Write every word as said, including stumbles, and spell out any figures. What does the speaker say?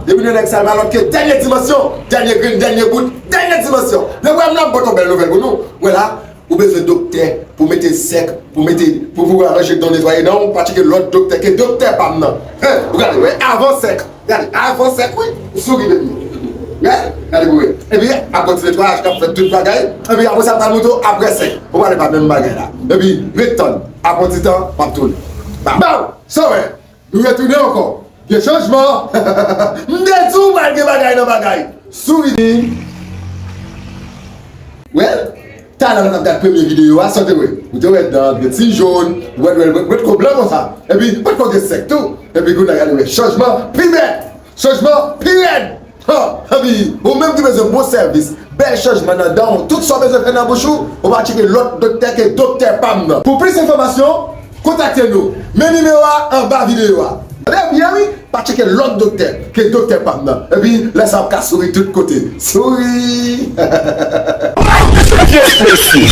Depi nou nèg sa pa lòt ke dènye dimansyon, dènye grenn, dènye bout, dènye dimansyon. Lè w wè m la, m pote yon bèl nouvèl pou nou. Wè la, ou bezwen doktè pou mete sèk, pou mete, pou, pou aranje dan w, netwaye dan w, pa tcheke lòt doktè ke doktè pa m nan. Hen, ou gade, wè, avan sèk. Gade, avan sèk, wi, ou souri depi. Gade, gade pou wè. Epi, apati netwayaj k ap fèt tout bagay. Epi, apre sa, m pral montre w apre sèk. Ou pale pa menm bagay la. Epi, ret tann. Apre ti tan, m ap tounen. Ba, ba, sa w wè. Nou retounen ankò. Gen chanjman. M te di w pral gen bagay nan bagay. Souri. Well, talè w t ap gad premye videyo a, sa w te wè? Ou te wè dan, gen ti jòn, ou wè, wè, wè, wè ko blan konsa. Epi, wè ko gen sèk tou. Epi, kounye a gade wè chanjman pi bèt. Chanjman pi rèd. Ha, epi, ou menm ki bezwen bon sèvis, bèl chanjman nan dan w, tout sa w bezwen fè nan bouch ou, ou pa tcheke lòt doktè ke doktè pa m nan. Pou plis enfòmasyon, kontakte nou. Men nimewo a anba videyo a. Tande byen wi, pa tcheke lòt doktè ke doktè pa m nan. Epi, lè sa w ap ka souri tout kote. Souri! Reflechi.